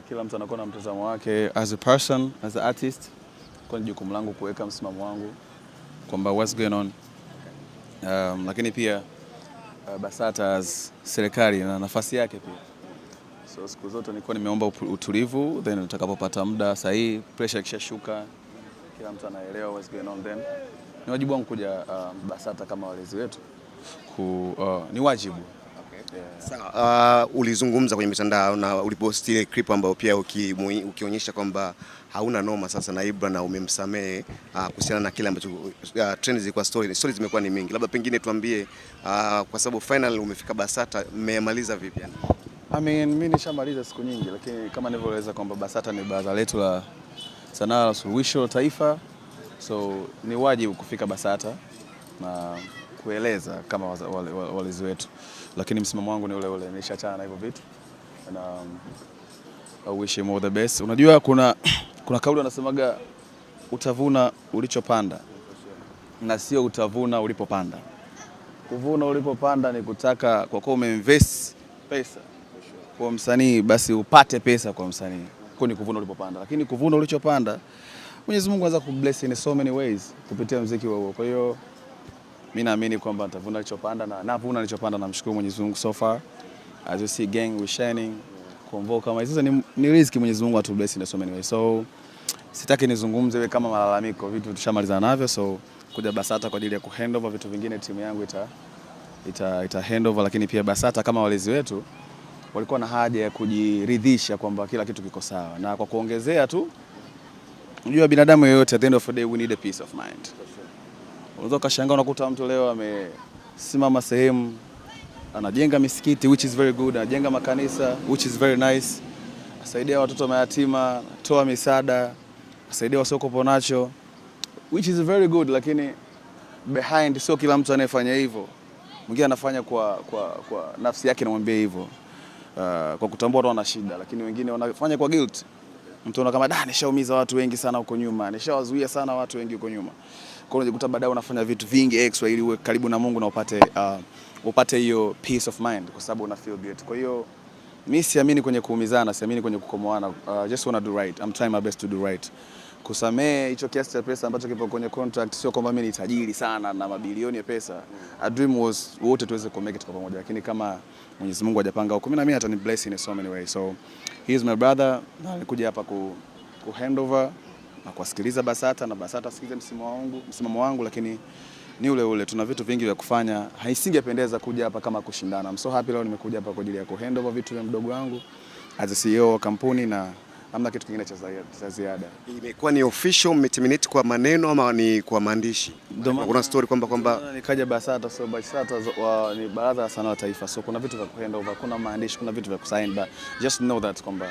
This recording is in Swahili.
Kila mtu anakuwa na mtazamo wake as a person, as an artist. Kwa ni jukumu langu kuweka msimamo wangu kwamba what's going on. Lakini pia BASATA as serikali na nafasi yake pia. So siku zote nilikuwa nimeomba utulivu, then utakapopata muda sahihi, pressure ikishashuka, kila mtu anaelewa what's going on, then ni wajibu wangu kuja BASATA kama walezi wetu ni wajibu. Yeah. Sawa, ulizungumza kwenye mitandao na uliposti ile clip ambayo pia ukionyesha kwamba hauna noma sasa na Ibra na umemsamehe kuhusiana na kile ambacho trend zilikuwa story zimekuwa ni mingi. Labda pengine tuambie, kwa sababu final umefika BASATA, mmemaliza vipi yani? I mean, mimi nishamaliza siku nyingi, lakini kama nilivyoeleza kwamba BASATA ni baraza letu la sanaa la suluhisho la taifa, so ni wajibu kufika BASATA na kueleza kama walezi wetu, lakini msimamo wangu ni ule ule, nishachana na hivyo vitu na I wish him all the best. Unajua kuna kauli wanasemaga utavuna ulichopanda na sio utavuna ulipopanda. Kuvuna ulipopanda ni kutaka, kwa kuwa umeinvest pesa kwa msanii, basi upate pesa kwa msanii. Kwa ni kuvuna ulipopanda, lakini kuvuna ulichopanda, Mwenyezi Mungu anaweza kubless in so many ways kupitia muziki huo. Kwa hiyo mimi naamini kwamba nitavuna nilichopanda na navuna nilichopanda, namshukuru Mwenyezi Mungu so far. As you see, gang, we shining, convo kama hizo ni riziki Mwenyezi Mungu atu bless in so many ways. So sitaki nizungumze iwe kama malalamiko, vitu tushamalizana navyo, so kuja BASATA kwa ajili ya kuhandover vitu vingine, timu yangu ita handover, lakini pia BASATA kama walezi wetu walikuwa na haja ya kujiridhisha kwamba kila kitu kiko sawa, na kwa kuongezea tu, unajua binadamu yeyote, at the end of the day we need a peace of mind. Unaweza ukashangaa unakuta mtu leo amesimama sehemu anajenga misikiti, which is very good, anajenga makanisa, which is very nice, asaidia watoto mayatima, toa misaada, asaidia wasiokuwa nacho, which is very good, lakini behind sio kila mtu anayefanya hivyo. Mwingine anafanya kwa nafsi yake namwambia hivyo, kwa kutambua watu wana shida, lakini wengine wanafanya kwa guilt. Mtu anaona kama da, nishaumiza watu wengi sana huko nyuma, nishawazuia sana watu wengi huko nyuma. Kwa hiyo unajikuta baadaye unafanya vitu vingi extra ili uwe karibu na Mungu na upate hiyo peace of mind kwa sababu una feel guilt. Kwa hiyo mi siamini kwenye kuumizana, siamini kwenye kukomoana. Just wanna do right. I'm trying my best to do right. Kusamehe hicho kiasi cha pesa ambacho kipo kwenye contract, sio kwamba mimi ni tajiri sana na mabilioni ya pesa. A dream was wote tuweze ku make it kwa pamoja, lakini kama Mwenyezi Mungu hajapanga huko, mimi naamini atani bless in so many ways. So he is my brother na alikuja hapa ku hand over na kuwasikiliza BASATA na BASATA sikilize msimamo wangu, lakini ni ule ule, tuna vitu vingi vya kufanya. Haisingependeza kuja hapa kama kushindana. I'm so happy leo nimekuja hapa kwa ajili ya ku hand over vitu vya mdogo wangu as a CEO wa kampuni na hamna kitu kingine cha ziada. Imekuwa ni official, mmeterminate kwa maneno ama ni kwa maandishi? Kuna story kwamba Nikaja BASATA, so BASATA ni Baraza la Sanaa la Taifa, so kuna vitu vya ku hand over, kuna maandishi, kuna vitu vya kusign, but just know that kwamba